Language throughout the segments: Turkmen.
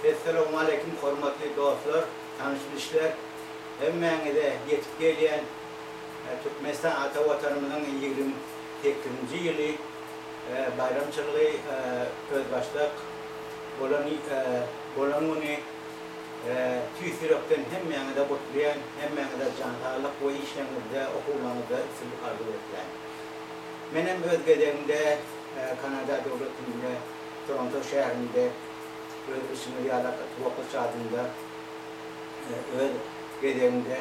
Essalawmaleýkim hormatly dostlar, tanyş-bilişler! Hemmäňize ýetip gelýän Türkmenistan ata Watanymyzyň 28-nji ýyly baýramçylygy özbaşdak bolan bolan güni tüýs ýürekden hemmäňize gutlaýan, hemmäňize jan saglyk we işleriňizde, okuwlaryňyzda üstünlik arzuw etýän. Menem öz gezegimde Kanada döwletinde Toronto şäherinde öz bilşiňiz ýaly Twokyç adynda öz gezeginde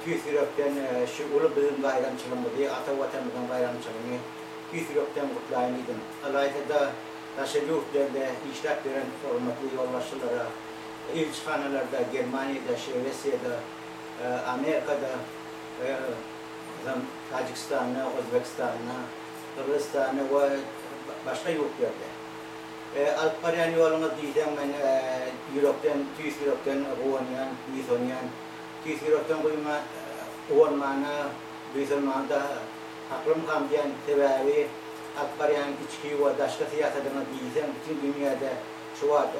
tüýs ýürekden şu uly biziň baýramçylygymyzy, ata Watanymyzyň baýramçylygyny tüýs ýürekden gutlaýyn diýdim. Ylaýta-da daşary ýurtlarda işläp ýören hormatly ýolbaşçylara, ilçihanalarda, Germaniýada, Şwesiýada, Amerikada, Täjigistanda, Özbegistanda, Gyrgyzystanda we başga ýurtlarda. Alyp barýan ýoluňyz diýseň men ýürekden, tüýs ýürekden guwanýan, buýsanýan. Tüýs ýürekden guwanmana, buýsanmana-da haklymykam diýen, sebäbi alyp barýan içki we daşky syýasatyňyz diýseň bütin dünýäde şu wagt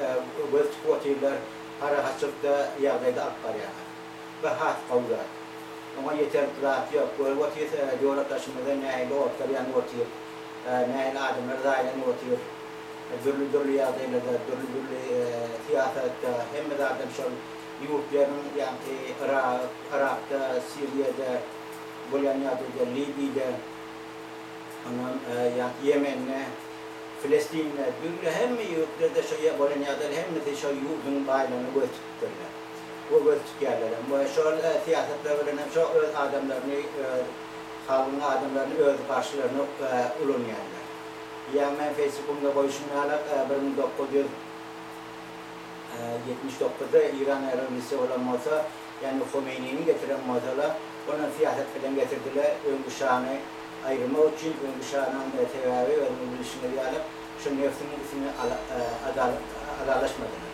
göz tutup otyrlar, parahatçylykda ýagdaýda alyp barýaňyz. Bu has gowy zat. Oňa ýeterlik zat ýok. Görüp otyrys, döwletdaşymyzda nähili otlar ýanyp otyr, nähili adamlar zaýalanyp otyr. Dürli-dürli ýagdaýlarda, dürli-dürli syýasatda, hemme zadam şol ýurtlaryň, ýaňky Yrak, Yrakda, Siriýada bolýan ýagdaýda, Libiýada, ondan ýaňky Ýemende, Filistinde, dürli hemme ýurtlarda şo bolan ýagdaýlar hemmesi şol ýurduň baýlygyna göz tutupdyrlar. We göz tutýarlaram. We şol syýasatlar bilen hem şo öz adamlaryny, öz halkyň adamlaryny öz garşylaryna ulanýarlar. Ýa men Facebookymda goýşum ýalak 1979-da Eýran rewolýusiýa bolan bolsa, ýagny Homeýnini getiren bolsalar, onam syýasat bilen getirdiler, öňki şany aýyrmak üçin, öňki şanyň sebäbi özüňiz bilşiňiz ýaly, şo nebsiň üstüne adalaşmadylar.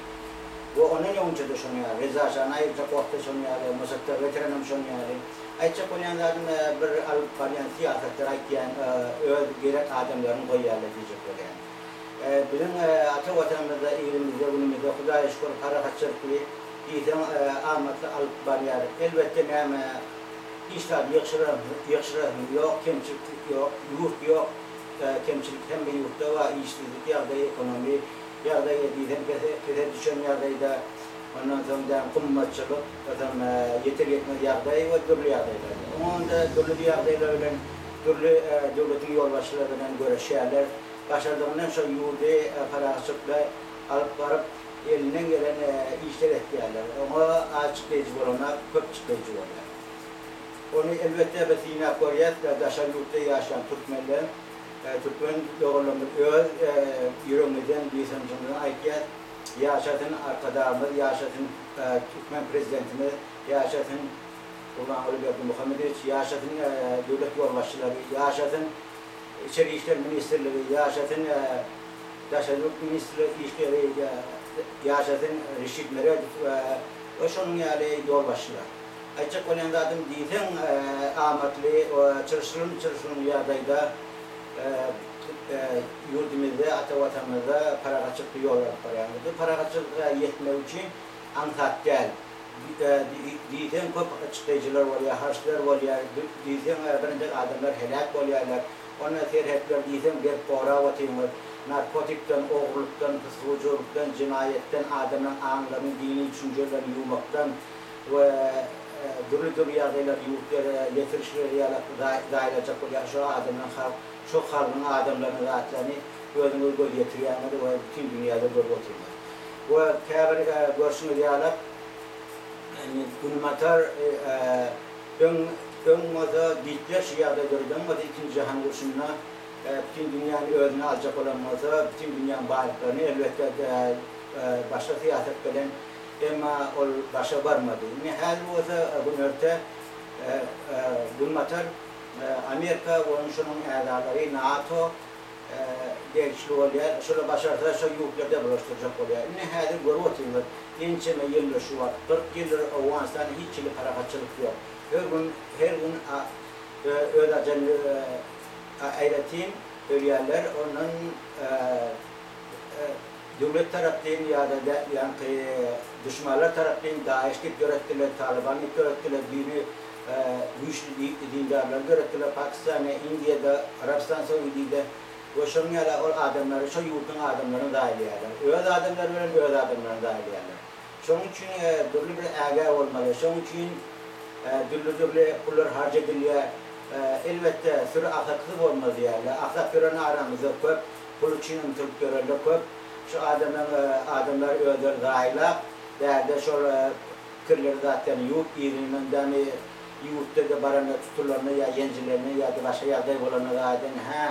We ondan öňçe-de şonuň ýaly, Reza şany aýyrjak wagtda şonuň ýaly, Mosaddegy getirenem şonuň ýaly. Aýtjak bolýan zadym bir alyp barýan syýasatlary aýtýan, öz gerek adamlaryny goýýarlar diýjek bolýan. Biziň ata Watanymyzda, ilimizde, günümizde Hudaýa şükür parahatçylykly, diýseň amatly alyp barýar. Elbetde näme hiç zat ýygşyrasyň ýok, kemçilik ýok, ýurt ýok, kemçilik hemme ýurtda bar, işsizlik ýagdaýy, ekonomi ýagdaýy diýseň pese düşen ýagdaýda, ondan soň däm gymmatçylyk, onsoň ýeter-ýetmez ýagdaý we dürli ýagdaýlar. Oňa-da dürli ýagdaýlar bilen dürli döwletiň ýolbaşçylary bilen göreşýärler. Başardygyndan şol ýurdy parahatçylykda alyp baryp, elinden gelen işleri etýärler. Oňa az çykdaýjy bolanok, köp çykdaýjy bolýar. Ony elbetde biz synap görýäs, daşary ýurtda ýaşaýan türkmenler, türkmen doganlarymyz öz ýüregimizden, buýsanjymyzdan aýtýas, Ýaşasyn Arkadagymyz, ýaşasyn türkmen Prezidentimiz, ýaşasyn Gurbanguly Berdimuhamedowiç, ýaşasyn döwlet ýolbaşçylary, ýaşasyn Içeri işler ministrligi, ýaşasyn Daşary ýurt ministrligi işleri, ýaşasyn Reşit Meredow we şonuň ýaly ýolbaşçylar. Aýtjak bolýan zadym diýseň amatly we çylşyrym-çylşyrymly ýagdaýda ýurdumyzda, ata Watanymyzda parahatçylykly ýol alyp barýarys. Bu parahatçylyga ýetmek üçin aňsat däl. Diýseň köp çykdaýjylar bolýar, harçlar bolýar, diýseň birinjek adamlar heläk bolýarlar. Onda serhetler diýseň berk gorap otyňyz. Narkotikden, ogrulykdan, pysgujulykdan, jenaýatdan, adamlaryň aňlaryny, dini düşünjelerini ýuwmakdan we dürli-dürli ýagdaýlar ýurtlara ýetirişleri ýaly zaýalajak bolýar. Şo adamlaryň halk, şo halkyň adamlarynyň zatlaryny özüňiz göz ýetirýäňiz we bütin dünýäde görüp otyňyz. We käbir görşüňiz ýaly indi Günbatar öň öň bolsa Gitler şu ýagdaý döreden bolsa ikinji jahan urşunda bütin dünýäni özüne aljak bolan bolsa bütin dünýäň baýlyklaryny elbetde başga syýasat bilen emma ol başa barmady. Indi häzir bolsa günorta Günbatar Amerika we onuň şonuň äzalary NATO degişli bolýar. Şolar başarsa şo ýurtlary-da bulaşdyrjak bolýar. Indi häzir görüp otyrňyz, ençeme ýyldyr şu wagt, 40 ýyldyr Owganystanda hiç hili parahatçylyk ýok. Her gün, her gün öz ajalyny aýratyn ölýärler. Ondan. Döwlet tarapdyn ýa-da ýaňky duşmanlar tarapdyn DAEŞ diýip döretdiler, Talyban diýip döretdiler, dini güýçli dindarlary döretdiler Pakistanda, Indiýada, Arabystan Saudide we şonuň ýaly ol adamlary şo ýurduň adamlaryny zaýalaýarlar. Öz adamlary bilen öz adamlaryny zaýalaýarlar. Şonuň üçin dürli bir ägä bolmaly. Şonuň üçin dürli-dürli pullar harç edilýär. Elbetde, süri ahlaksyz bolmaz diýýärler. Ahlak ýören aramyzda köp, pul üçin ymtylyp ýörenler köp. Şu adamlaň adamlar özleri zaýalap, bärde şol pikirleri zatlaryny ýuwup yzyndan dämi ýurtda-da baranda tutulanda ýa ýenjilende ýa-da başga ýagdaý bolanda zaýadan hä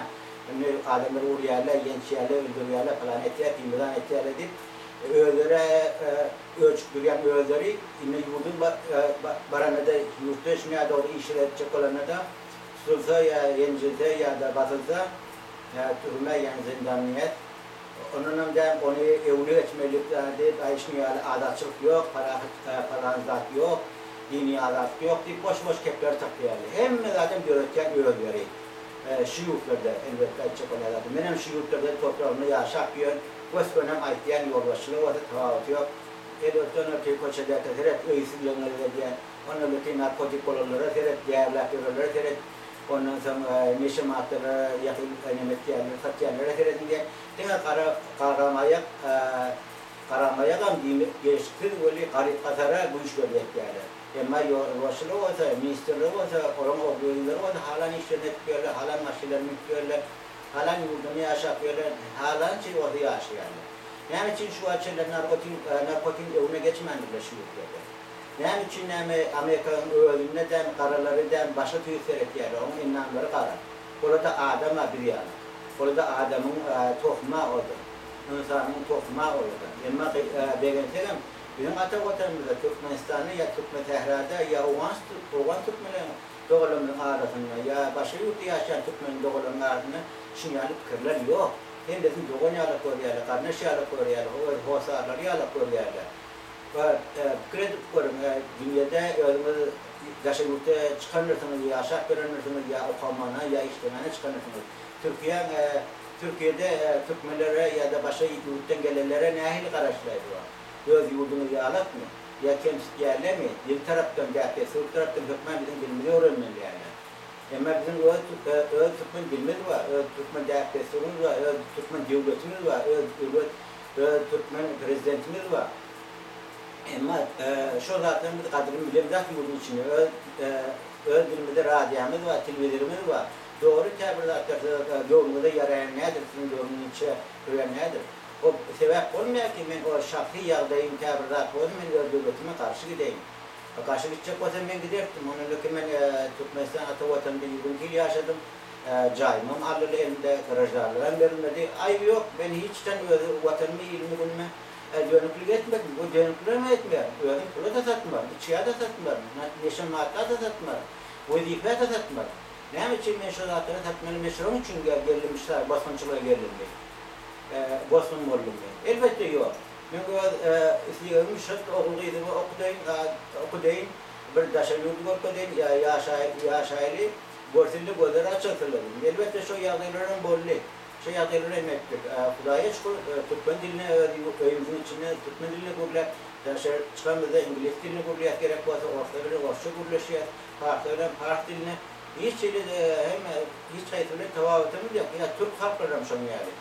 indi adamlar urýarlar, ýençýärler, öldürýärler, pylan etýär, pimizan etýärler diýip özleri öçüp durýan özleri indi ýurduň baranda-da ýurtda şunýa dogry işler etjek bolanda-da tutulsa ýa ýenjilse ýa-da basylsa türmä ýa zyndan diýýäs. Ondanam däl ony öňüne geçmeli diýip aý şuny ýaly azatçylyk ýok parahat palan zat ýok dini azatlyk ýok diýip boş boş kepler tapýarlar. Hemme zadam döretýän özleri. Şu ýurtlarda elbetde aýtjak bolýan zadym menem şu ýurtlarda topragynda ýaşap ýörün gös-gönem aýtýan ýolbaşçylyk bolsa tapawuty ýok. Elbetde ondan köçedäkä seret öýsüzligiňe edýän ondan öte narkotik bolanlara seret däriläp ýörenlere seret Ondan soň neşe maddalara ýakyn neme etýänlere, satýanlara serediň diýýär. Diňe gara garamaýak garamaýagam diýmek gelşiksiz weli garyp-gasara güýçleri ýetýärler. Emma ýolbaşçylar bolsa, ministrler bolsa, olaryň ogul-gyzlary bolsa halan işlerini edip ýörler, halan maşynlaryny münüp ýörler, halan ýurdunda ýaşap ýörler, halança bolsa ýaşaýarlar. Näme üçin şu wagt çenli narkotin narkotiň öňüne geçmändirler şu ýurtlarda? Näme üçin näme Amerikanyň özünde däm garalary däm başga tüýs seretýärler oň endamlary gara olada adama biz ýaly olada adamyň tohuma oda ynsanyň tohuma olada emma begensegem biziň ata watanymyzda Türkmenistanda ýa Türkmensährada ýa owgan owgan türkmenleriň doganlarymyzyň arasynda ýa başga ýurtda ýaşaýan türkmen doganlaryň arasynda şuny ýaly pikirler ýok hemmesini dogan ýalak görýärler garyndaş ýalak görýärler öz hossarlary ýalak görýärler. Pikir edip görüň, dünýede özüňiz daşary ýurta çykandyrsyňyz, ýaşap ýörendirsiňiz, ýa okamana, ýa işlemäne çykandyrsyňyz. Türkiýäň, Türkiýede türkmenlere ýa-da başga ýurtdan gelenlere nähili garaşlar bar? Öz ýurduňyz ýalakmy? Ýa kemsitýärlermi? Dil tarapdan, däp-dessur tarapdan hökman biziň dilimizi öwrenmeli diýýärler. Emma biziň öz öz türkmen dilimiz bar, öz türkmen däp-dessurymyz bar, öz türkmen döwletimiz bar, öz döwlet Öz türkmen prezidentimiz bar. Emma şol zatlaryň biz gadyryny bilemzok ýurduň içinde. Öz öz dilimizde radiomyz bar, telewizorymyz bar. Dogry käbir zatlar size göwnüňize ýaraýan nädir, siziň göwnüňizçe görýän nädir. O sebäp bolmaýar ki men o şahsy ýagdaýym käbir zat bolsa men öz döwletime garşy gideýin. Garşy gitjek bolsam men giderdim. Ondan öňki men Türkmenistan ata watanymda 22 ýyl ýaşadym. Jaýymam aldylar elimde, graždanlygam berilmedi. Aýby ýok, men hiç haçan öz Watanymy, ilimi, günüme dönüklik etmedim we dönükligem etmerin. Özüm pula-da satmaryn, içgä-de satmaryn, neşe madda-da satmaryn, wezipä-de satmaryn. Näme üçin men şo zatlary satmaly, men şonuň üçin geldim şu taýy bosgunçylyga geldim bosgun boldum men. Elbetde ýok. Men öz islegim şol ogul-gyzymy okudaýyn, okudaýyn, bir daşary ýurdy görkezeýin, ýaşaýly. Görsünde gözleri açylsynlar. Elbetde şo ýagdaýlaram boldy. Şo ýagdaýlary hem etdik. Hudaýa şükür türkmen dilini öz öýümiziň içinde türkmen dilinde gürläp, daşary çykanymyzda iňlis dilinde gürleýäs gerek bolsa orslar bilen orsça gürleşýäs, parslar bilen pars dilinde. Hiç hili hem hiç haýsy bilen tapawutymyz ýok. Ýa türk halklaram şonuň ýaly.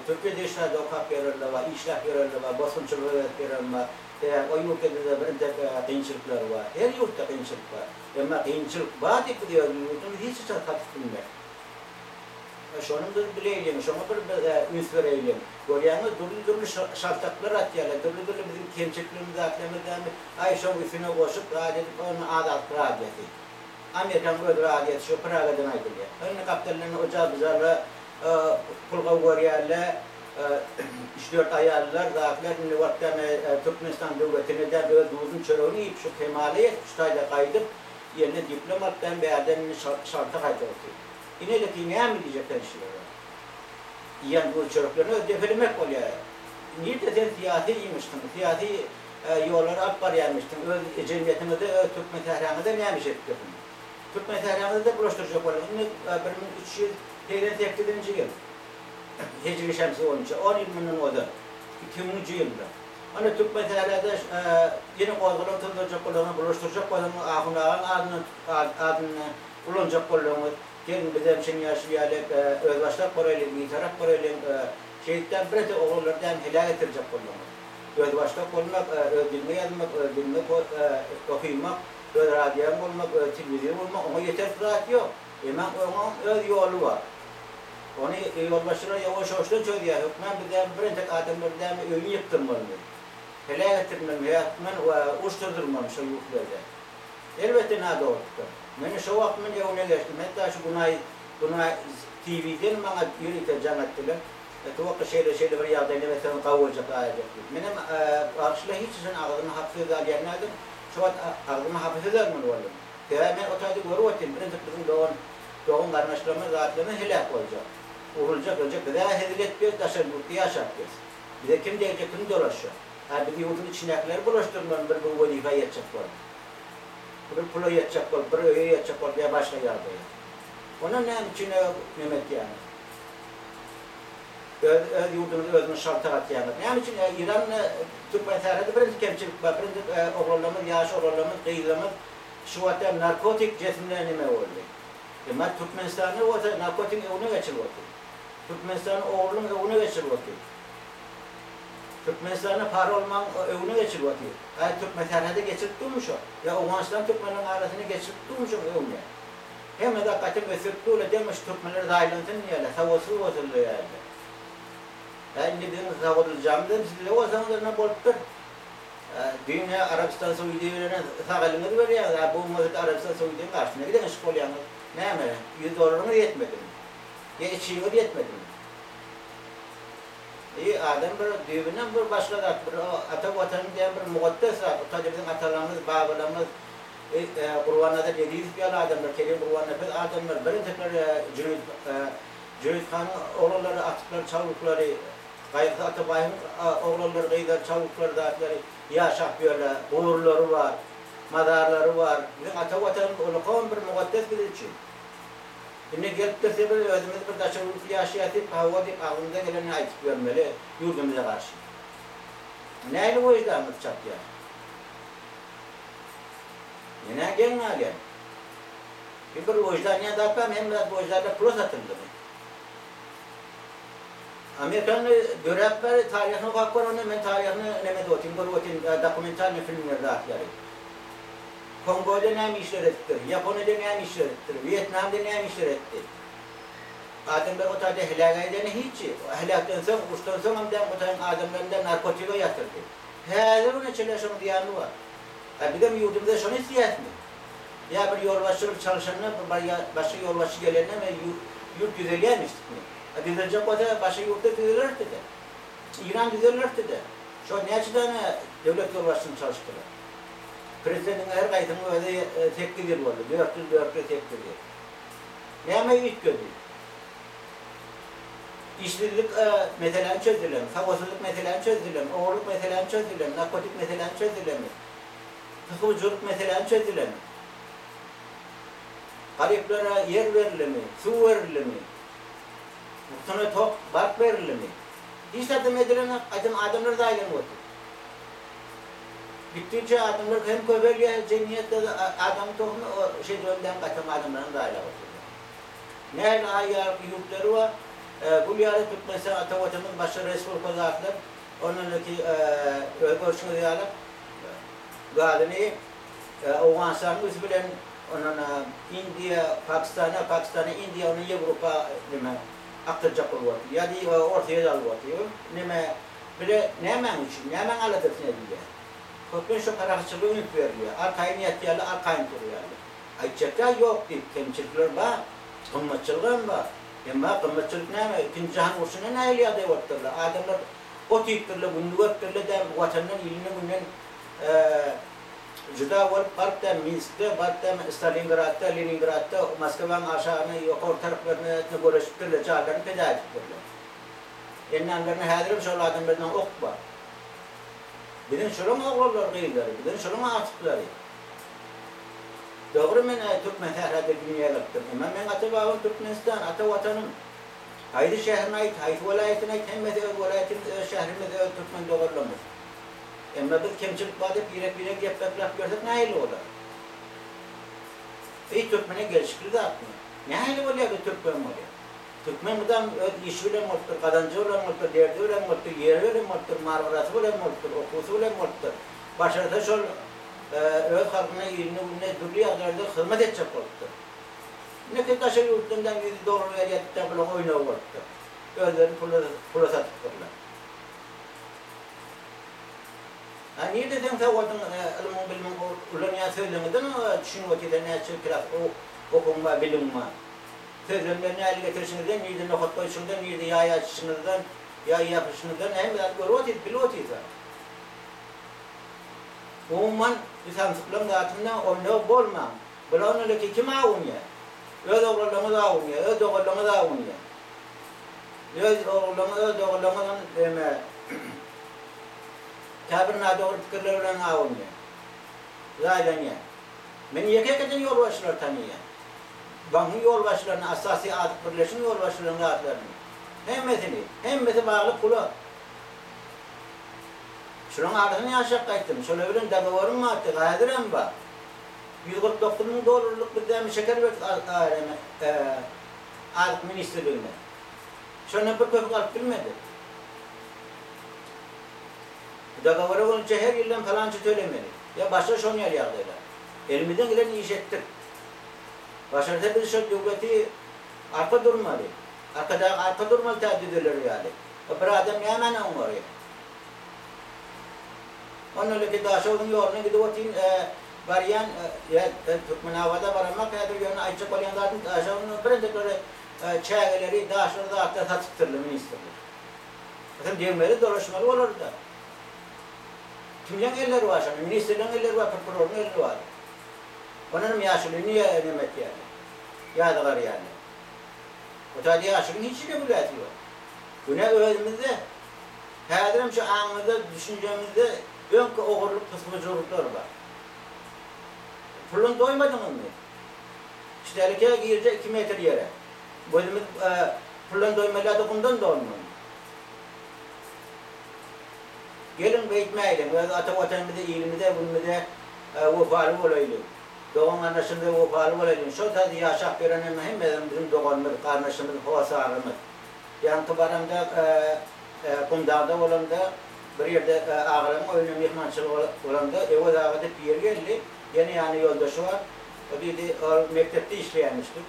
Türkiýede işlerde okap ýörenler bar, işläp ýörenler bar, bosgunçylyk edip ýören bar. Sebäbi o ýurtda-da birintek kynçylyklar bar. Her ýurtda kynçylyk bar. Emma kynçylyk bar diýip biz öz ýurdumyzy hiç haçan satyp bilmeris. Şony biz bileýliň, şoňa bir biz üns bereýliň. Görýäňiz, dürli-dürli şaltaklar atýarlar, dürli-dürli biziň kemçiliklerimizi zatlarymyzy dämi, aý şoň üstüne goşup zat edip ony Azatlyk radiosy. Amerikanyň öz radiosy şo Pragadan aýdylýar. Indi gapdalyndan ojar-bujarlar pul gowy görýärler. Üç-dört aýallar zatlar indi wagt däme Türkmenistan döwletine däl öz duzun çöregini iýip şu kemala ýetip şu taýda gaýdyp eline diplom alyp däm bärden indi şalta gaýdyp otyr. Ineleki näme diýjek sen şulara. Iýen duz çöreklerini öz depelemek bolýar. Nirde sen syýasy iýmişdiň, syýasy ýollary alyp barýarmyşdyň, öz jemgyýetiňizde öz türkmen sähraňyzda näme iş edipdirsiň. Türkmen sähraňyzy-da bulaşdyrjak bolýaň. Indi 1388-nji ýyl. Hijri şemsi boýunça on ýyl mundan ozal. 2000-nji ýylda. Onda Türkmensährada ýene gozgalaň tuzdurjak bolsaňyz, bulaşdyrjak bolsaňyz, Ahun agaň adyndan adyny ulanjak bolsaňyz, geliň bizem şeň ýaşy ýaly özbaşdak bolaýlyň, bitarap bolaýlyň, şeýtdäm birete oglanlary däm heläk etdirjek bolsaňyz. Özbaşdak bolmak, öz diliňe ýazmak, öz diliňe okymak, öz radioň bolmak, öz telewizoriň bolmak, oňa ýeterlik zat ýok. Emma oňam öz ýoly bar. Ony ýolbaşçylar ýawaş-ýawaşdan çözýär. Hökman biz dämi bir entek adamlary dämi öýüni ýykdyrmalymy? Heläk etdirmelimi ýa hökman uruş tuzdurmalymy şol ýurtlarda? Elbetde nadogrudyr. Meni şo wagt men öňüne geçdim. Hatda şu Günaý Günaý TV-den maňa ýörite jaň etdiler. Towakga şeýle-şeýle bir ýagdaý neme etseňiz gawy boljak aýajak diýip. Menem bagyşla hiç haçan agzyma hapa söz alýan däldim. Şo wagt agzyma hapa söz almaly boldum. Sebäbi men o taýda görüp otyryn, birinjik biziň dogan dogan garyndaşlarymyz zatlarymyz heläk boljak. Uruljak, öljek. Biz-ä hezil edip ýörüs, daşary ýurtda ýaşap ýörüs. Bize kim degjek, kim dolaşjak. Hä, biz ýurduň içindäkileri bulaşdyrmaly bir bu wezipä ýetjek bolup. Bir pula ýetjek bolup, bir öýe ýetjek bolup ýa başga ýagdaýa. Ondan näme üçin neme etýäňiz? Öz öz ýurduňyzy özüňiz şalta gatýaňyz. Näme üçin Eýran Türkmen sährada birinji kemçilik bar. Birinji oglanlarymyz, ýaş oglanlarymyz, gyzlarymyz şu wagtda narkotik jesimine neme boldy. Emma Türkmenistanda bolsa narkotigiň öňüne geçilip otyr. Türkmenistanda ogurlygyň öňüne geçilip otyr. Türkmenistanda para olmagyň öňüne geçilip otyr. Aý Türkmen sährada geçilip durmy şo? Ýa Owganystan türkmenleriň arasynda geçilip durmy şoň öňüne? Hemme zat gaýtam ösdürip durlar, deňiş türkmenler zaýalansyn diýýärler, sowatsyz bolsunlar diýýärler. Hä indi biziň sowadyljamyz hem sizde bolsaňyz ine bolupdyr. Düýn hä Arabystan Saudiýa bilen sag eliňizi berýäňiz, hä bu bolmasa Arabystan Saudiýanyň garşysyna gideňiş bolýaňyz. Näme, ýüz dollaryňyz ýetmedimi? Ýa içigiňiz ýetmedimi? Eý adam bir düýbünden bir başga zat, bir ata watany diýen bir mukaddes zat, o taýda biziň atalarymyz, babalarymyz Gurbannazar Ezizow ýaly adamlar, Kerim Gurbannepes adamlar, birinjikler Jüneýit Jüneýit hanyň oglanlary, agtyklary, çawuklary, Gaýgysyz Atabaýewiň oglanlary, gyzlary, çawuklary, zatlary ýaşap ýörler. Guburlary bar, mazarlary bar. Biziň ata Watanymyz ulakam bir mukaddes biz üçin. Indi gelip dursa biz özümiz bir daşary ýurtda ýaşaýas diýip, hawa diýip agzymyza gelenini aýdyp ýörmeli ýurdumyza garşy. Nähili wyždanymyz çatýar? Menä geň galýan. Bir bir wyždan diýen zat barmy, hemme zat wyždanda pula satyldymy? Amerikany döräp bäri taryhyny okap gör onda men taryhyny neme edip otyryn görüp otyryn dokumentalnyý filmleri zatlary. Kongoda näme işler edipdir, Ýaponiýada näme işler edipdir, Wýetnamda näme işler etdi. Adamlar o taýda heläk edeni hiç, heläkden soň uruşdan soňam däl o taýyň adamlaryny da narkotige ýatyrdy. Häzir güne çenli şonuň zyýany bar. A bizem ýurdumyza şony isleýäsmi? Ýa bir ýolbaşçy bir çalşanda, bir başga ýolbaşçy gelende me ýurt düzelýämişdikmi? A düzeljek bolsa başga ýurtda düzelerdi-de. Eýran düzelerdi-de. Şo näçe däne döwlet ýolbaşçysyny çalyşdylar. Prezidentiň her gaýsynyň özi sekiz ýyl boldy. Dört ýyl, dört ýyl, sekiz ýyl. Näme üýtgedi? Işsizlik meseläni çözdülermi? Sowatsyzlyk meseläni çözdülermi? Ogurlyk meseläni çözdülermi? Narkotik meseläni çözdülermi? Hyhuwjylyk meseläni çözdülermi? Garyplara ýer berildimi? Suw berildimi? Mugtuna tok, bark berildimi? Hiç zadam edilenok, gaýtam adamlar zaýalanyp otyr. Gitdigiçe adamlar hem köpelýär, jemgyýetde adamyň tohumy şeýdibem däl, gaýtam adamlaram zaýalap otyrlar. Nähili aý ýaly ýurtlary bar. Gül ýaly Türkmenistan ata watanymyz başga respublika zatlar. Ondan öti öz görşüňiz ýaly gazyny Owganystanyň üsti bilen ondan Indiýa, Pakistana, Pakistana Indiýa ondan Ýewropa neme akdyrjak bolup otyr. Ýa diý Orsýet alyp otyr. Neme bile nämäň üçin, nämäň aladasyny edilýär. Köplenç şo parahatçylyga üns berilýär. Arkaýyn ýatýarlar, arkaýyn turýarlar. Aýtjakda ýok diýip, kemçilikler bar, gymmatçylygam bar. Emma gymmatçylyk näme, Ikinji jahan urşunda nähili ýagdaý bolupdyrlar? Adamlar ot iýipdirler, gününi görüpdirler-de, Watandan, ilinden-günden juda bolup baryp-da Minskde, baryp-da Stalingradda, Leningradda, Moskwaň aşagyna, ýokary taraplaryna göreşipdirler, janlaryny peda edipdirler. Endamlarynda häzirem şol adamlardan ok bar. Biziň şolaň oglanlary, gyzlary, biziň şolaň agtyklary. Dogry men türkmen sährada dünýä gelipdim. Emma meň ata babam Türkmenistan, ata watanym. Haýsy şäherini aýt, haýsy welaýatyny aýt, hemmesi öz welaýatymyz, öz şäherimiz, öz türkmen doganlarymyz. Emma biz kemçilik bar diýip birek-biregi ýepbekläp ýörsek nähili bolar? Eý türkmene gelşikli zatmy? Nähili bolýar biz türkmen bolýar? Türkmen mydam öz işi bilen bolupdyr, gazanjy bilen bolupdyr, derdi bilen bolupdyr, ýeri bilen bolupdyr, mal-garasy bilen bolupdyr, okuwsy bilen bolupdyr. Başarsa şol öz halkyna, iline, gününe dürli ýagdaýlarda hyzmat etjek bolupdyr. Indiki daşary ýurtdan daň ýüzi dollar gelýärdi-de bulaň oýnagy bolupdyr. Özlerini pula pula satypdyrlar. A nirde seň sowadyň, ylmyň, bilimiň ulanýan sözleňizden düşünip otyrsan näçe klas okuwyň bar, bilimiň bar. Sözlemleri nähili getirişiňizden, nirde nokat goýşuňyzdan, nirde ýaý açyşyňyzdan, ýaý ýapyşyňyzdan hemme zady görüp otyrys, bilip otyrys. Umuman, bu samsyklaň zatynda oýnagy bolmaň. Bular nileki kim awunýar? Öz oglanlaryňyz awunýar, öz doganlaryňyz awunýar. Öz oglanlaryňyz, öz doganlaryňyz eme käbir nadogry pikirler bilen awunýar. Zaýlanýar. Men ýeke-ýekeden ýolbaşçylary tanaýan. Bankyň ýolbaşçylaryny, Assasiýa azyk birleşigiň ýolbaşçylarynyň zatlaryny. Hemmesini. Hemmesi bagly pula. Şularyň arasyny ýaşap gaýtdym. Şolar bilen dogoworym bardy, häzirem bar. 149 müň dollarlyk biz dämi şeker berdik Azyk ministrligine. Şondan bir köpük alyp bilmedik. Dogowora boýunça her ýyldan palança tölemeli. Ýa başga şon ýaly ýagdaýlar. Elimizden gelen işi etdik. Başarsa biz şol döwleti arka durmaly. Arkadag arka durmaly tä düzeler ýaly. O bir adam nämäni oňarýar? Ondan öte Daşogzuň ýoluna gidip otyryn, barýan, ýa Türkmenabada baramak häzir ýöne aýtjak bolýan zadym Daşogzuň birentekleri çägeleri, daşlary zatlary satypdyrlar ministrler. Sen degmeli, dolaşmaly bolar-da. Kimleň elleri bar şonda? Ministrleň elleri bar, prokuroryň elleri bar. Ondanam ýaşulyny ýa neme etýärler, ýazgarýarlar. O taýda ýaşulyň hiç hili günäsi ýok. Günä özümizde. Häzirem şu aňymyzda, düşünjemizde öňki ogurlyk pysgyjurlyklar bar. Puldan doýmadyňyzmy? Ştälikä girje iki metr ýere. Gözümiz puldan doýmaly ýa-da gumdan dolmaly. Geliň beýtmäýliň, öz ata Watanymyza, ilimize, günümize wepaly bolaýlyň. Dogan-garyndaşymyza wepaly bolaýlyň. Şol taýda ýaşap ýörenem hemmesem biziň doganymyz, garyndaşymyz, hossarymyz. Ýaňky baramda Gumdagda bolamda bir ýerde agalaryň öýünde myhmançylyk bolamda Öwez aga diýip biri geldi. Ýene ýanynda ýoldaşy bar. O diýdi, ol mekdepde işleýänmişdik.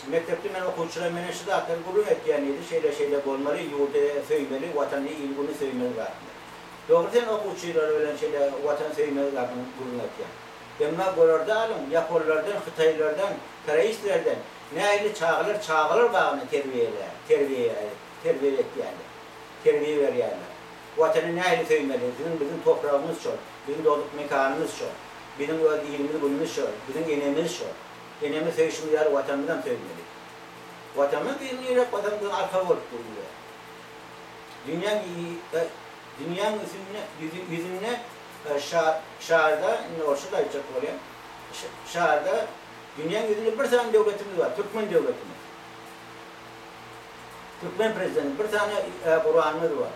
Mekdepde men okuwçylar menen şu zatlary gürrüň etýän diýdi, şeýle-şeýle bolmaly, ýurdy söýmeli, Watany, il-güni söýmeli zatlar. Dogry sen okuwçylar bilen şeýle Watany söýmeli zadyny gürrüň etýäň. Emma görerde alyň, ýaponlardan, hytaýlardan, koreislerden nähili çagalar çagalar bagyna terbiýeleýär, terbiýe terbiýe etýärler, terbiýe berýärler. Watany nähili söýmeli, siziň biziň topragymyz şol, biziň dogduk mekanymyz şol, biziň öz ilimiz-günümiz şol, biziň enemiz şol. Enemizi söýşümiz ýaly Watanymyzam söýmeli. Watanymyz biziň ýürek Watan biziň arka bolup dur bize. Dünýäň dünýäň üsünde ýüzünde şa şarda indi orşada aýtjak bolýan şarda dünýäň ýüzünde bir sany döwletimiz bar türkmen döwletimiz. Türkmen prezidenti bir sany Kuranymyz bar.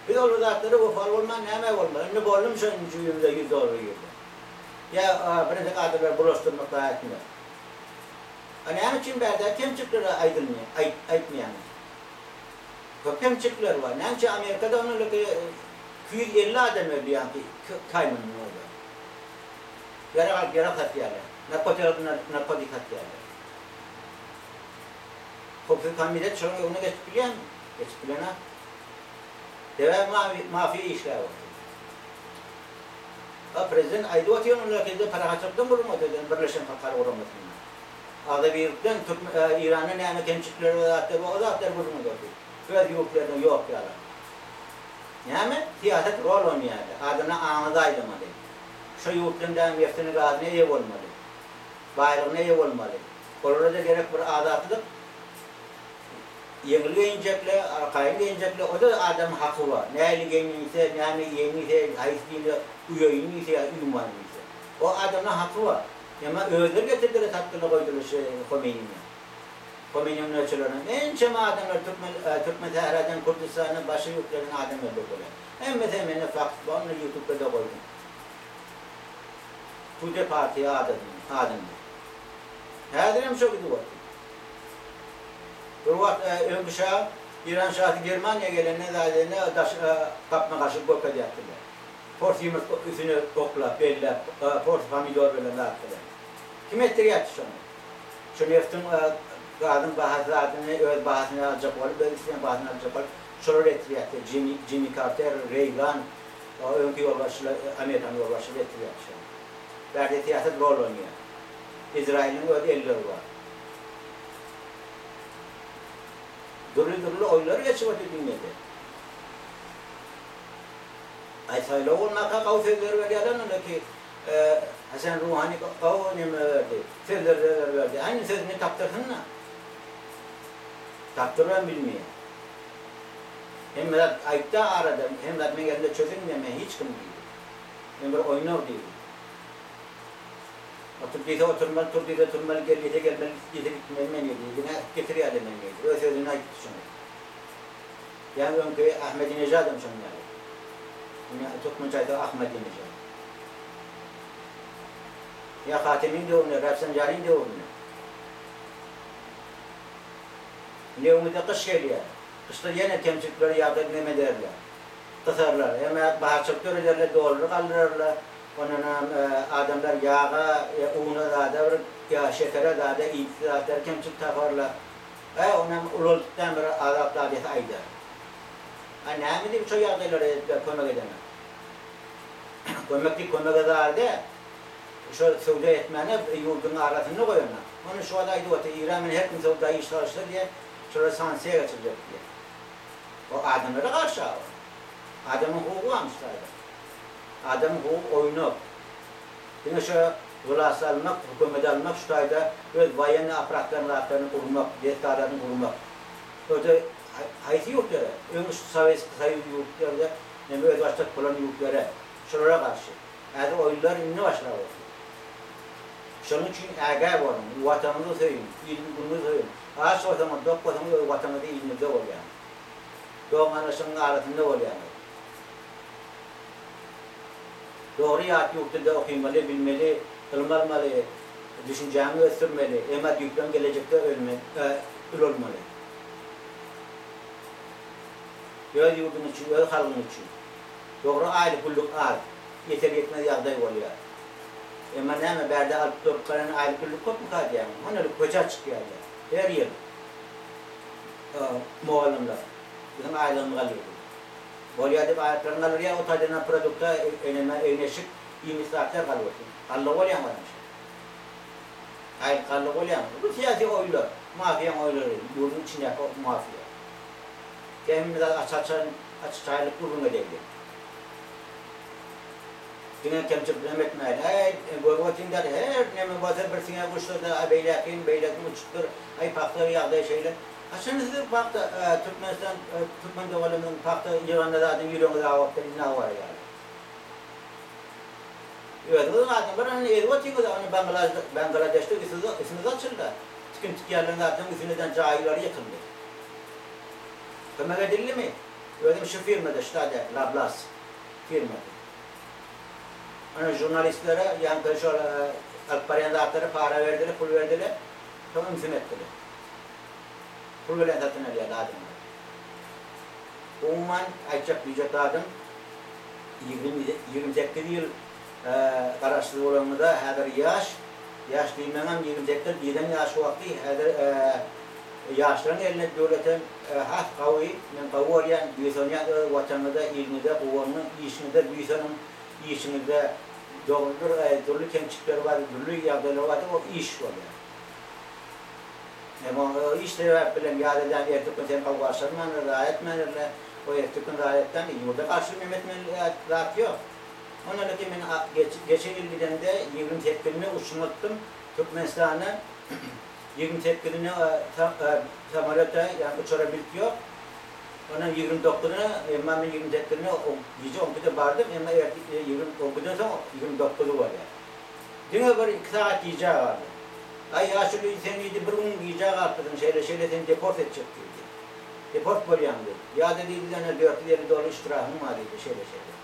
Biz ol zatlara wepaly bolman näme bolmaly? Indi boldum şo indi jübimde 100 dollar girdi. Ýa birinji kadrlary bulaşdyrmak gaýatynda. A näme üçin bärde kemçilikler aýdylmaýar, aýtmaýaňyz? Köp kemçilikler bar. Näme üçin Amerikada ondan öte 250 adam öldi ýaňky iki aý mundan ozal. Ýarag alyp ýarag satýarlar. Narkotik alyp narkotik satýarlar. Howpsuzlyk komiteti şonuň öňüne geçip bilýärmi? Geçip bilenok. Sebäbi mafiýa işläp otyr. A prezident aýdyp otyr onda sizde parahatçylykdan gürrüň öteden Birleşen Halklar Guramasynda. Agzybirlikden Türkmen Iranda näme kemçilikler we zatlar bar o zatlar gürrüň edip otyr. Öz ýurtlaryna ýok ýaly. Näme? Syýasat rol oýnaýarlar. Adamlar aňy zaýlamaly. Şo ýurtlaryň dagy neftini gazyna eýe bolmaly. Baýlygyna eýe bolmaly. Olara-da gerek bir azatlyk. Ýeňil geýinjekle, arkaýyn geýinjekle, o-da adamyň haky bar. Nähili geýinse, näme iýeýin diýse, haýsy dine uýaýyn diýse ýa uýmaýyn diýse. O adamlaň haky bar. Emma özleri getirdiler, satdylar, goýdular şu Homeýnini. Homeýniň nöçerlerinem ençeme adamlar türkmen türkmen sähradan Kürdistandan başga ýurtlardan adam öldürdiler. Hemmesem mende fakt bar ony ýutubda-da goýdum. Tude partiýa adadyny adynda. Häzirem şo gidip otyr. Bir wagt öňki şa Iran şasy Germaniýa gelende zadende daş gapma-garşylyk görkezýärdiler. Pors ýumurtga üsüne oklap belläp pors pomidor bilen zat bilen. Kim etdirýärdi şony? Şu neftiň gazyň bahasy zadyny öz bahasyna aljak bolup öz isleýän bahasyna aljak bolup şolar etdirýärdi. Jimmi Jimmi Karter, Reýgan öňki ýolbaşçylar Amerikanyň ýolbaşçylary etdirýärdi şony. Bärde syýasat rol oýnaýar. Izrailiň öz elleri bar. Dürli-dürli oýunlar geçip otyr dünýede. Aý saýlaw bolmaka gawy sözler berýärler onda ki Hasan Ruhani gawy neme berdi, sözler sözler berdi. Aý indi sözüni tapdyrsyn-da. Tapdyrybam bilmeýär. Hemme zat aýtdy arada, hemme zat meň elimde çözülmeýär, men hiç kim diýdi. Men bir oýnag diýdi. Otur diýse oturmaly, tur diýse turmaly, gel diýse gelmeli, git diýse gitmeli men diýdi. Diňe getirýärler meni diýdi. Öz sözüni aýtdy şony. Ýaňy öňki Ahmedinejadam şonuň ýaly. Indi türkmençe aýtsak Ahmadinejad. Ýa Hatemiň döwründe, Rafsanjanyň döwründe. Indi öňümizde gyş gelýär. Gyşda ýene kemçilikler ýagdaý neme ederler. Gysarlar. Hem bahaçylyk dörederler, dollary galdyrarlar. Ondanam adamlar ýaga, una zada bir ýa şekere zada iýmsiz zatlara kemçilik taparlar. Äý, onam ulaltdan bir azap zadesi aýdar. A näme diýip şo ýagdaýlara edipler kömek edenek. Kömek diýip kömege zar däl. Şo söwda etmäne ýurduň arasynda goýanok. Ony şu wagt aýdyp otyr, Iran bilen her kim söwda iş salyşsa diýýär, şolara sanksiýa geçirjek diýýär. O adamlara garşy-a o. Adamyň hukugy barmyş taýda. Adamyň hukugy oýnak. Diňe şo wlasty almak, hökümedi almak, şu taýda öz woýennyý apparatlaryny zatlaryny gurmak, desgalaryny gurmak. Öde haýsy ýurtlara? Öň şu Sowetskiý Soýuz ýurtlarda neme özbaşdak bolan ýurtlara, şolara garşy. Häzir oýunlar indi başlap otyr. Şonuň üçin ägä boluň, Watanyňyzy söýüň, il-günüňizi söýüň. Aç bolsaňyz, dok bolsaňyz öz Watanyňyzda, iliňizde bolýaňyz. Dogan-garyndaşlaryňyzyň arasynda bolýaňyz. Dogry ýat ýurt dilde okymaly, bilmeli, ylym almaly, düşünjäňi ösdürmeli, emma düýpden gelejekde ölme, ulalmaly. Öz ýurduň üçin, öz halkyň üçin. Dogry aýlyk günlük az, ýeter-ýetmez ýagdaý bolýar. Emma näme bärde alyp durup gelen aýlyk günlük köpmüka diýýäňmi? Hanaly köçä çykýarlar. Her ýyl mugallymlar biziň aýlygymyzy alýar diýip. Bolýa diýip aýaklaryny galdyrýar, o taýdanam produkta eneme egin-eşik, iýmit zatlar galyp otyr. Gallygy bolýaň onuň üçin. Aýlyk gallygy bolýaň. Bu syýasy oýunlar, mafiýaň oýunlary, ýurduň içindäki mafiýa. Hemme zat aç-açan, açyk-çaýlyk gürrüň edildi. Diňe kemçiliklenem etmäýin. Äý, görüp otyň-da, her neme bolsa bir siňek uçsa-da, a beýläkin, beýlekin uçupdyr, aý pagta ýagdaýy şeýle. Haçan siz pagta Türkmenistan türkmen doganlarymyzyň pagta ýyganda zadyň ýüregiňiz awapdyr indi awara ýaly. Özüňiz adamlar ony ezip otyňyz ony Bangladeşde üstüňiz açylda tikin tikýänleriň zadynyň üstüneden jaýlary ýykyldy. Kömek edildimi? Özüm şu firmada ştada Lablas firmasy. Ana žurnalistlere ýaňky şol alyp barýan zatlary para berdiler pul berdiler soň ümsüm etdiler. Pul bilen satyn alýar adamlar. Umuman aýtjak diýjek zadym 28 ýyl garaşsyz bolanymyza häzir ýaş, ýaş diýmeňem 28 diýlen ýaş wagty häzir ýaşlaryň eline döwletem has gawy men gawy görýän buýsanýan öz watanyňyza iliňize guwanyň işiňize buýsanyň işiňizde dogrudyr dürli kemçilikleri bar dürli ýagdaýlar bardyr o iş bolýar. Emma o iş sebäp bilen ýat edýän ertir gün seni gawgaşyrmandyr, zaýa etmändirler. O ertir gün zaýa etseň, ýurda garşy neme etmeli zat ýok. Ondan öte men geçen ýyl gidemde 28-ine uçmakdym Türkmenistana. 28-ine samolýota, ýagny uçara bilt ýok. Ondan 29-yna, emma men 28-ine gije on ikide bardym, emma ertir 12-den soň 29-y bolýar. Diňe bir iki sagat gijä galdym. Aý, ýaşuly, sen diýdi, bir gün gijä galypdysyň, şeýle-şeýle seni deport etjek diýdi. Deport bolýaň diýdi. Ýa-da diýdi, ene 450 dollar ştrafyň bar diýdi, şeýle-şeýle.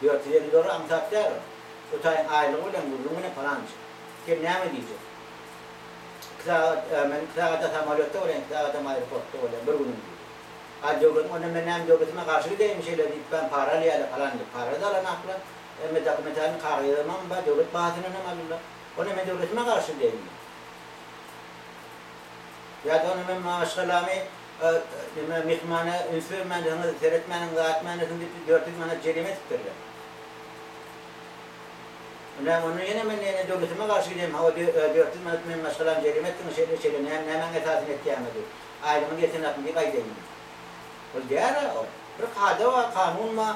450 dollar aňsat däl ol. O taýyň aýlygy bilen gürrüň bilen palança. Sen näme diýjek? Iki sagat, men iki sagada samolýotda bolýan, iki sagadam aeroportda bolýan, bir günüm diýdi. A döwletiň onda men näme döwletime garşy gideýinmi şeýle diýip ben para alýarlar palan diýip para-da alanaklar. Hemme dokumentalnyý kagyzymam bar, döwlet bahasyndanam aldylar. Onda men döwletime garşy gideýinmi? Ýa-da onda men maşgalamy neme myhmana üns bermänsiňiz, seretmäniňiz, atmänsiňiz diýip 400 manat jerime edipdirler. Näme onda ýene men ýene döwletime garşy gideýinmi? Hawa 400 manat meniň maşgalamy jerime etdiňiz şeýle şeýle näme nämäň esasyny etýäňiz diýip. Aýlygyňyz ýetenokmy diýip aýdaýynmy? Ol däl-ä ol. Bir kada bar, kanun bar.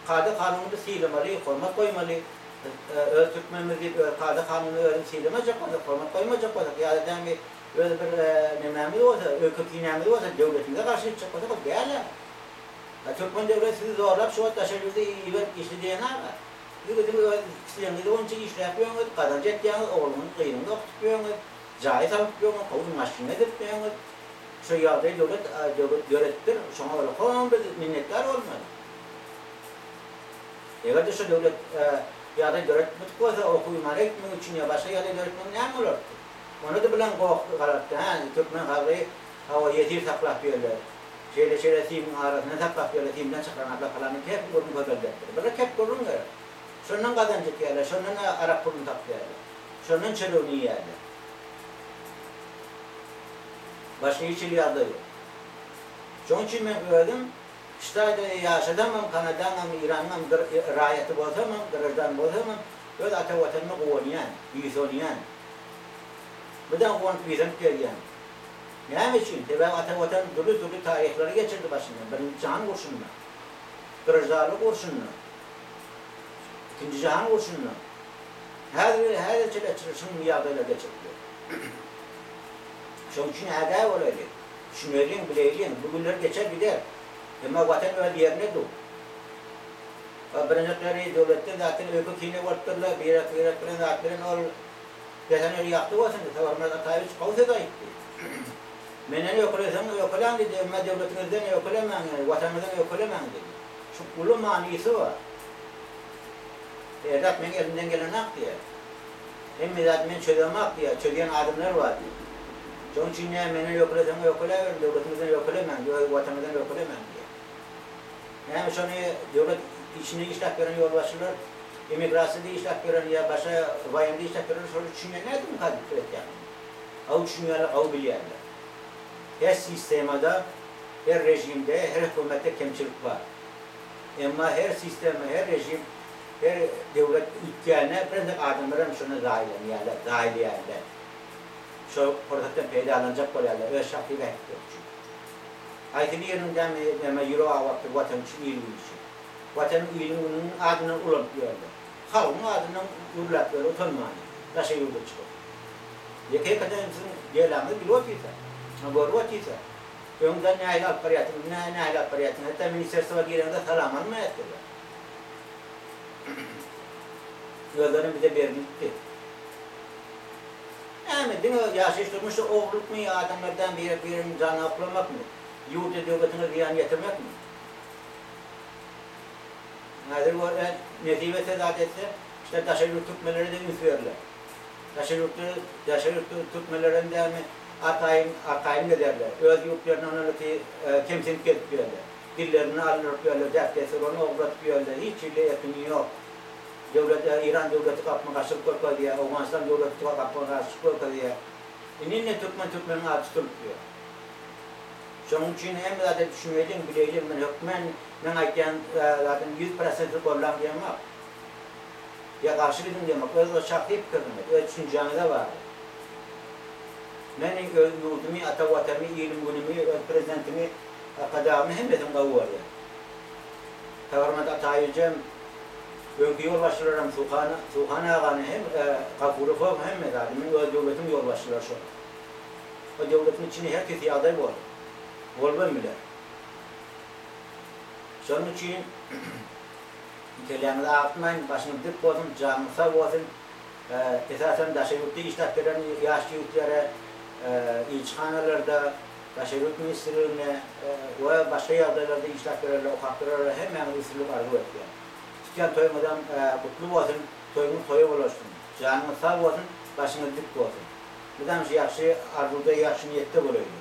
Kada-kanuny biz sylamaly, hormat goýmaly. Biz öz türkmenimiz diýip öz kada-kanunyny özümiz sylamajak bolsak, hormat goýmajak bolsak ýa-da dämi öz bir nemämiz bolsa, öýke-kinämiz bolsa döwletimize garşy gitjek bolsak ol däl-ä. A türkmen döwleti sizi zorlap şu wagt daşary ýurda iberip işle diýenok-a. Siz gidip öz islegiňiz boýunça işläp ýörüňiz, gazanç etýäňiz, ogluňyzy, gyzyňyzy okutyp ýörüňiz. Jaý salyp ýöňiz, gowy maşyn edip ýöňiz. Şo ýagdaýy döwlet döwlet döredipdir. Şoňa ulkan biz minnetdar bolmaly. Eger-de şo döwlet ýagdaý döretmedik bolsa, okuw imana gitmek üçin ýa başga ýagdaý döretmek näme bolardy? Onda-da bilen goh galardy. Hä, türkmen halky hawa ýesir saklap ýörler. Şeýle-şeýle simiň arasynda saklap ýörler, simden çykaranaklar falan diýip kep gürrüň köpeldipdir. Birde kep gürrüň gerek. Şondan gazanç etýärler, şondan arak puluny tapýarlar. Şondan çöregini iýýärler. Başga hiç hili ýagdaý ýok. Şonuň üçin men özüm Ştaýda ýaşasamam, Kanadaňam, Iranyňam raýaty bolsamam, graždan bolsamam, öz ata Watanyma guwanýan, buýsanýan. Mydam guwanyp buýsanyp gezýän. Näme üçin? Sebäbi ata Watan dürli-dürli taryhlary geçirdi başyndan. Birinji jahan urşunda, graždanlyk urşunda, ikinji jahan urşunda. Häzir häzirçe çyryşyň ýagdaýlar geçirip ýör. Şonuň üçin ägä bolaýlyň, düşüneliň, bileýliň, bu günler geçer gider. Emma Watan öz ýerinde dur. Birinjikleri döwletden zatdan öýke-kine bolupdyrlar, birek-birek bilen zat bilen ol Desen öli ýagty bolsun, Saparmyrat Ataýewiç gowy söz aýtdy. Menden öýkeleseňiz öýkeläň diýdi, emma döwletiňizden öýkelemäň, ýagny Watanyňyzdan öýkelemäň diýdi. Şu uly manysy bar. Her zat meň elimden gelenok diýýär. Hemme zady men çözemok diýýär, çözýän adamlar bar diýýär. Şonuň üçin näme menden öýkeleseň öýkeläberiň, döwletiňizden öýkelemäň, öz Watanyňyzdan öýkelemäň diýýär. Näme şony döwlet içinde işläp ýören ýolbaşçylar, emigrasiýada işläp ýören ýa başga waýenda işläp ýörenler şolar düşünýän nädipmika diýip pikir etýän. Gawy düşünýärler, gawy bilýärler. Her sistemada, her režimde, her hökümetde kemçilik bar. Emma her sistema, her režim, her döwlet üýtgände birinjek adamlar hem şonda zaýalanýarlar, zaýalaýarlar. Şo pursatdan peýdalanjak bolýarlar öz şahsy bähbitleri üçin. Haýsy biriniň dämi näme ýüregi awapdyr Watan üçin, il-gün üçin. Watanyň, iliň-gününiň adyndan ulanyp ýörler. Halkyň adyndan gürläp ýörler utanman, daşary ýurda çykyp. Ýeke-ýekeden siziň belaňyzy bilip otyrsa, görüp otyrsa. Öňden nähili alyp barýarsyň, indi nähili alyp barýarsyň, hatda ministerstwa gireňde salam almaýardylar. Özlerem bize bergilipdi. Näme, diňe ýaşaýyş-durmuşda ogurlykmy ýa adamlardan birek-biregiň janyna oklamakmy, ýurda döwletiňe zyýan ýetirmekmi? Häzir gör-ä, nesip etse zat etse, işte daşary ýurt türkmenlere-de üns berler. Daşary ýurtda daşary ýurtda türkmenlerem dämi arkaýyn arkaýyn gezerler. Öz ýurtlarynda onalysy kemsinip gezip ýörler. Dillerini aldyryp ýörler, däp-dessurlaryny ogurlatyp ýörler. Hiç hili erkinliği ýok. Döwlet Eýran döwleti gapma-garşylyk görkezýär, Owganystan döwleti gapma-garşylyk görkezýär. Indi indi türkmen türkmeniň ady tutulyp ýör. Şonuň üçin hemme zada düşüneliň, bileýliň. Men hökmän meň aýtýan zadym 100% gollaň diýemok. Ýa garşy gidiň diýmek, öz öz şahsy pikiriňiz, öz düşünjäňize bagly. Men öz ýurdumy, ata Watanymy, ilim-günümi, öz Prezidentimi, Arkadagymy hemmesini gowy görýän. Saparmyrat Ataýewijem, öňki ýolbaşçylaram Suhan, Suhan agany hem, Gafurow hemme zady, meň öz döwletim ýolbaşçylary şolar. O döwletiň içinde her tüýs ýagdaý boldy. Bolubam biler. Şonuň üçin Kelläňizi agyrtmaýyn, başyňyz dik bolsun, janyňyz sag bolsun. Esasan daşary ýurtda işläp gelen ýaş ýigitlere ilçihanalarda, daşary ýurt ministrliginde we başga ýagdaýlarda işläp gelenler, okap gelenlere hemmäňize üstünlik arzuw etýän. Tutýan toýuňyzam gutly bolsun, toýuňyz toýa ulaşsyn. Janyňyz sag bolsun, başyňyz dik bolsun. Mydam şu ýagşy arzuwda, ýagşy niýetde bolaýly.